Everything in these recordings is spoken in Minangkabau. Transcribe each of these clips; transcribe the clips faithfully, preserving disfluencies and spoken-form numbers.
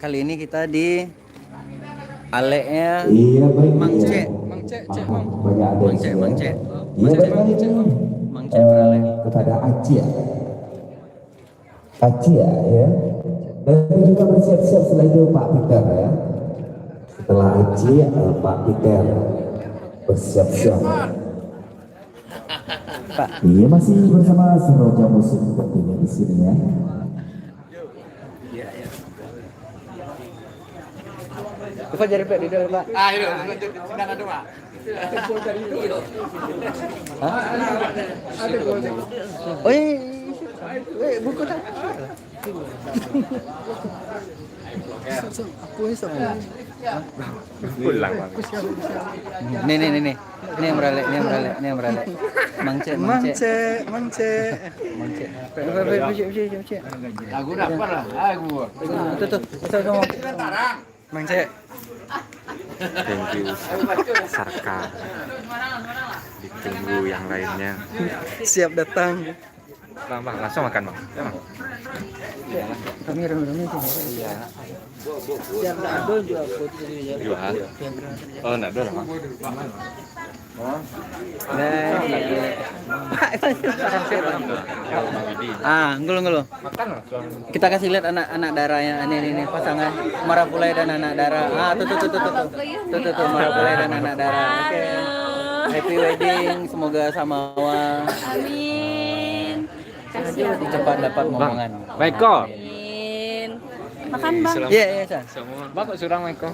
Kali ini kita di aleknya Iya, baik, Mang iya. Cek. Mang Cek, Cek, Mang. Banyak ada Mang Cek, ya. Mang Cek. Iya, Mang Cek, baik, Mang Cek, ini, Mang. Mang Cek eh, beralek. Kepada Acil. Acil, ya. Dan juga bersiap-siap setelah itu Pak Peter, ya. Setelah Acil, eh, Pak Peter. Bersiap-siap. Pak. Iya, masih bersama Seroja Musik tentunya di sini, ya. Coba jadi Pak, duduk, Pak. Ah, iya, sinan ado, Pak. Hah? Oh, iya, iya, iya. Eh, buku tak? Sok, sok, aku ni sok. Pulang, Bang. Ni, ni, ni, ni. Ni yang beralek, ni yang beralek, ni yang beralek. Mang Cek, Mang Cek. Mang Cek, Mang Cek. Mang Cek. Lagu dah, apa lah? Lagu. Tuh, tuh, tuh, tuh, tuh. Mang Cek. Thank you, Sarka. Ditunggu yang lainnya. Siap datang. Bang, bang, langsung makan, Bang. Ya, Bang. Kami rame-rame sih. Iya. Biar ndak ado juo putih ni, ya. Juo. Oh, ndak ado lah, Bang. Nah, ah, ngulu, ngulu. Kita kasih lihat anak-anak dara yang ini, ini, ini, pasangan Marapulai dan anak dara. Ah, tuh, tuh, tuh, tuh, tuh, tuh. Tuh, tuh, tuh, Marapulai dan anak dara. Oke. Happy wedding, semoga samawa. Amin. Kasih ya. Cepat dapat momongan. Baik, kok. Amin. Makan, Bang. Iya, iya, Sa. Bang, kok surang, Bang, kok?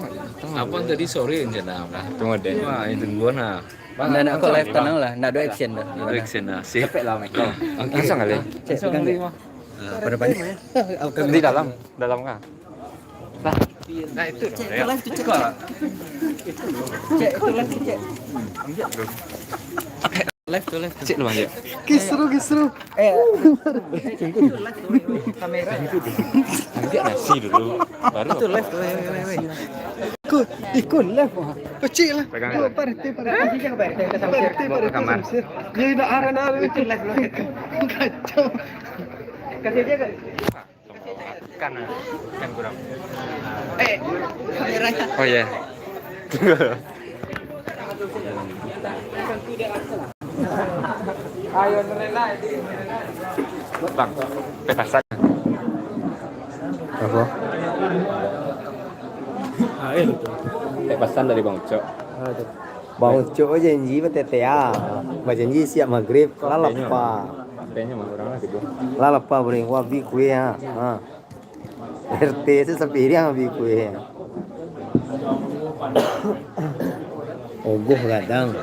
Abang tadi sore rencana, Bang. Tunggu deh. Wah, itu duluan, ah. Bang, ndak, ndak, aku langsung live, Bang. Tenang lah, ndak ada action dah. Ndak ada action dah, sip. Capek lah, Bang. Oke. Langsung kali. Cek, langsung pegang, kali, Bang. Ah, pada-pada. Di dalam, dalam kah? Nah, nah, itu dong, Cek, ya. Live tu, Cek. Cek, itu live tu, Cek. Ambil dulu. Live tu, live tu. Cek lu, Bang, ya. Kisru, kisru. Eh, kamera. Ambil nasi dulu, baru. Itu live tu, weh, weh, weh. Ikut, ikut live, wah. Pecik lah. Pegang. Oh, Pak R T, Pak R T. Kasih je ke Pak R T, kita samsir. Pak R T, Pak R T, bawa ke kamar. Samsir. Dia nak arah-arah. Itu live dulu. Kacau. Kasih dia ke? Kan, kan kurang. Eh, kameranya. Oh, iya. Bang, pepasan. Apa? Ah, iya, betul. Pepasan dari Bang Ucok. Ah, betul. Bang Ucok bajanji batete ah. Bajanji siap magrib, lah lapeh. Lah lapeh, bro. Wah, bi kuih ah. Ha. R T tu sapiriang bi kuih. Ogoh gadang.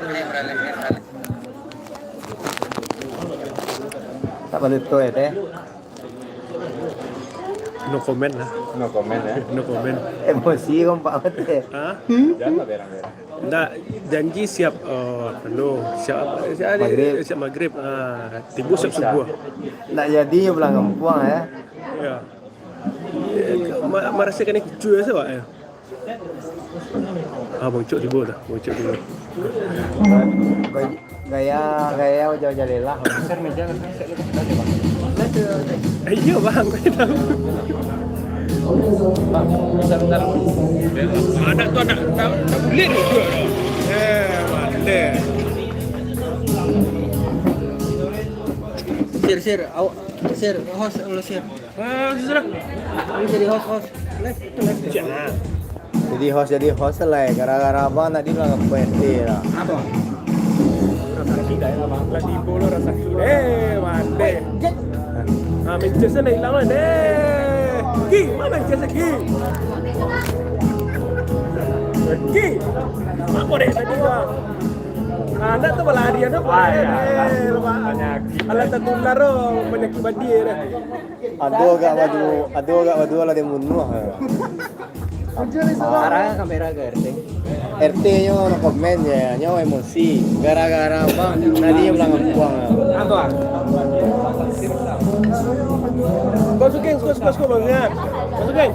Tak patut tu, eh, teh. No comment lah. No comment, ya. No comment. Emosi kompak mati. Hah? Janganlah berang-berang. Ndak, janji siap, eh, anu, siap, siap, siap magrib. Ah, tibo siap subuh. Ndak jadi pulang kampuang, ya. Ya. Eh, ma-, marasakan itu ya, sebab, ya. Ah, Bang Ucok tibo dah. Bang Ucok tibo. Gaya, gaya wajah-wajah lelah. Eh, iya, Bang. Saya tahu. Bang, bentar, bentar. Anak tu anak, tak, tak boleh ni. Eh, mati. Sir, sir, awak, sir, host dulu, sir. Eh, sudah. Ini jadi host, host. Live, itu live. Jadi host, jadi host lah, gara-gara abang tadi lah nge-P N T lah. Apa? Rasaki dah ya, Bang. Lah tibo lo rasaki. Eh, mati. Ah, Manchester dah hilang lah, deh. Ki, mana Manchester, Ki? Ki, apa dek tadi, Bang? Ah, ndak tu balarian tu. Ah, ya, eh, lah. Bang. Penyakit. Alah tertular tu, penyakit badia dah. Ado agak badu, ado agak badu lah dia bunuh. Arah kamera ke R T? R T nyo no komen je, nyo emosi. Gara-gara abang tadi nyo bilang ampuang. Apa? Masukin, suka, suka, suka, Bang, ya. Masukin.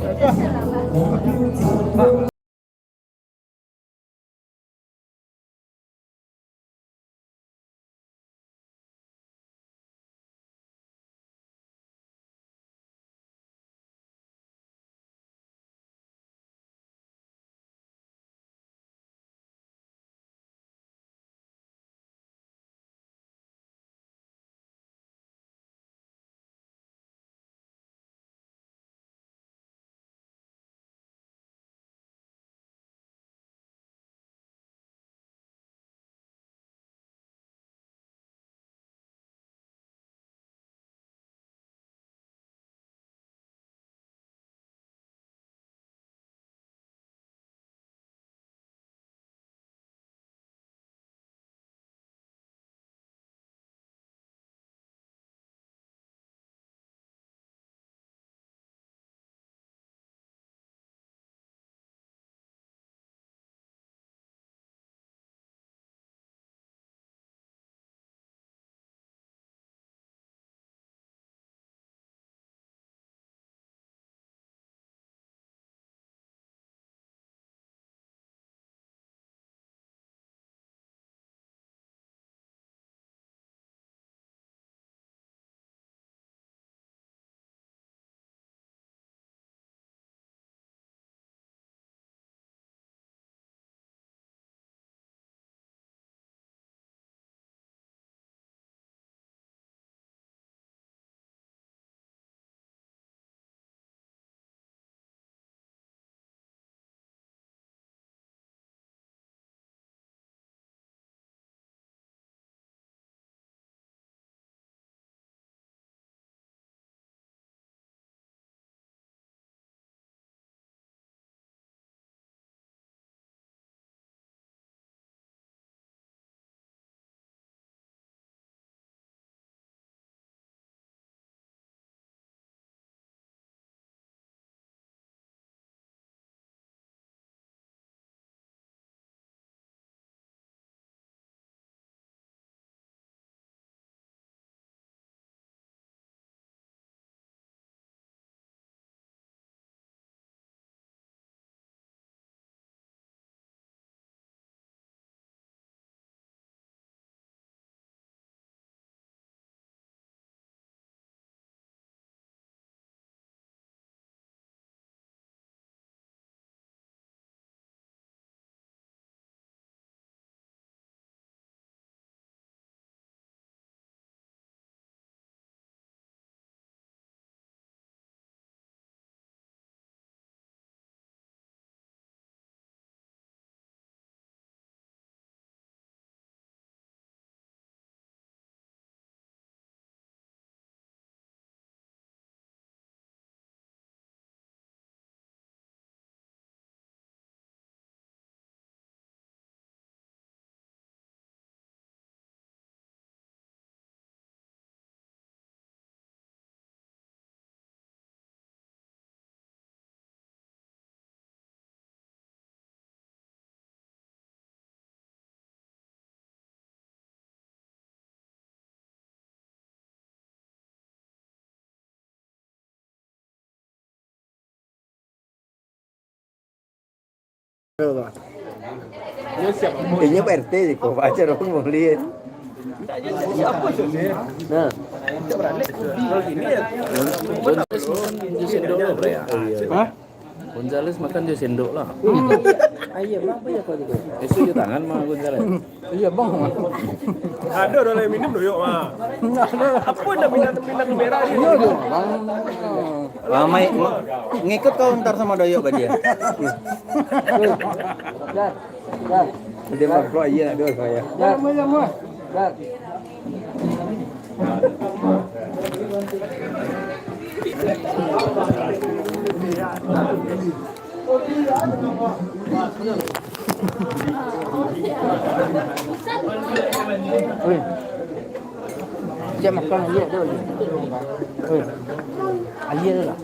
Inyo Pak R T sih, kok baca dong, boleh. Nah. Gonzales makan jo sendok lah, Bre, ya. Hah? Gonzales makan jo sendok lah. Ayo, Bang, apa ya kau gitu? Esok jo tangan mah Gonzales. Iya, Bang. Ado doh lai minum doyok mah. Apo ndak minum, minum merah ni? Iya, Bang. Ramai, ma-, ngikut kau ntar samo doyok badia. Dah, dah. Dia mangkok aja nak dua saya. Dah, dah, dah. Oi. Siap makan, aia tu. Oi. Aia tu lah.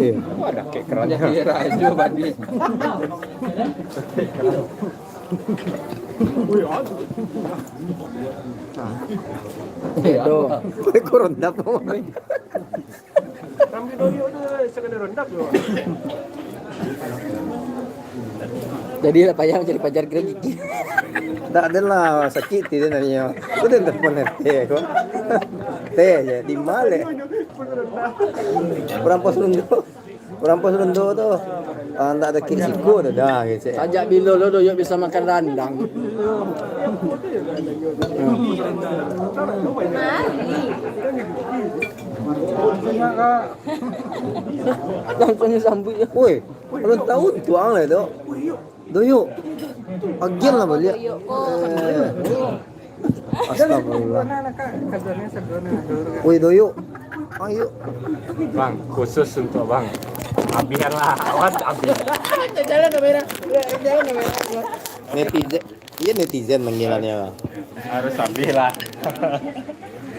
Eh, ada kek keranjang. Jadi rajo badi. Oi, aduh. Eh, tu. Oi, kurun dah, Bang. Ambil doyok tu, sakana rendam tu. Jadi lah payah mancari pajar kira gigi. Tak adalah, sakik ti dia nanyo. Udah telepon R T ko. Teh je, di mana? Urang pos rundu. Urang pos rundu tu. Ah, ndak ado kek siko dah, dah, kecek. Sajak bilo lo doyok bisa makan randang? Langsung disambut je. Woi, ulang tahun tu ang lah tu. Doyok. Agian lah baliak. Doyok ko. Eh. Astagfirullah. Woi, doyok. Ayo. Bang, khusus untuk Bang. Abihan lah, awas abih. Jalan kamera. Jalan kamera. Netizen. Iya, netizen manggilannyo. Harus abih lah.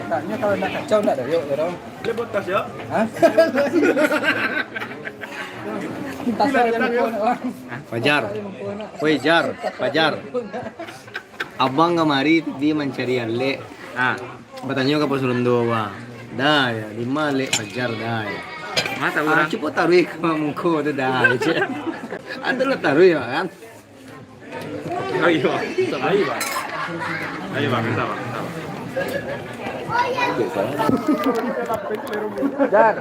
Taknyo kalau nak kacau ndak doyok, yo, dong. Dia botas, yo. Hah? Tas aja lupa nak, Bang. Fajar. Woi, Jar, Fajar. Abang kamari tadi mancari alek. Ah. Batanyo ka pos ronda, Bang. Dah, ya, di ma alek Fajar, dah, ya. Masa Ah, urang? Cubo taruih ka muko tu, dah, ya, cek. Ado lah taruih, Bang, kan? Ayo, Bang. Ayo, Bang. Ayo, Bang. Minta, Bang. Minta, Bang. Jar,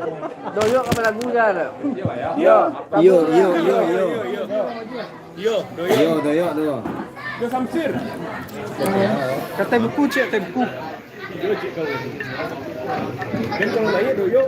doyok ka balagu, Jar. Yo. Yo, yo, yo, yo. Yo, doyok. Yo, doyok tu. Yo, Samsir. Katai buku, cek, katai buku. Yo, cek kau. Dan kalau lahir doyok.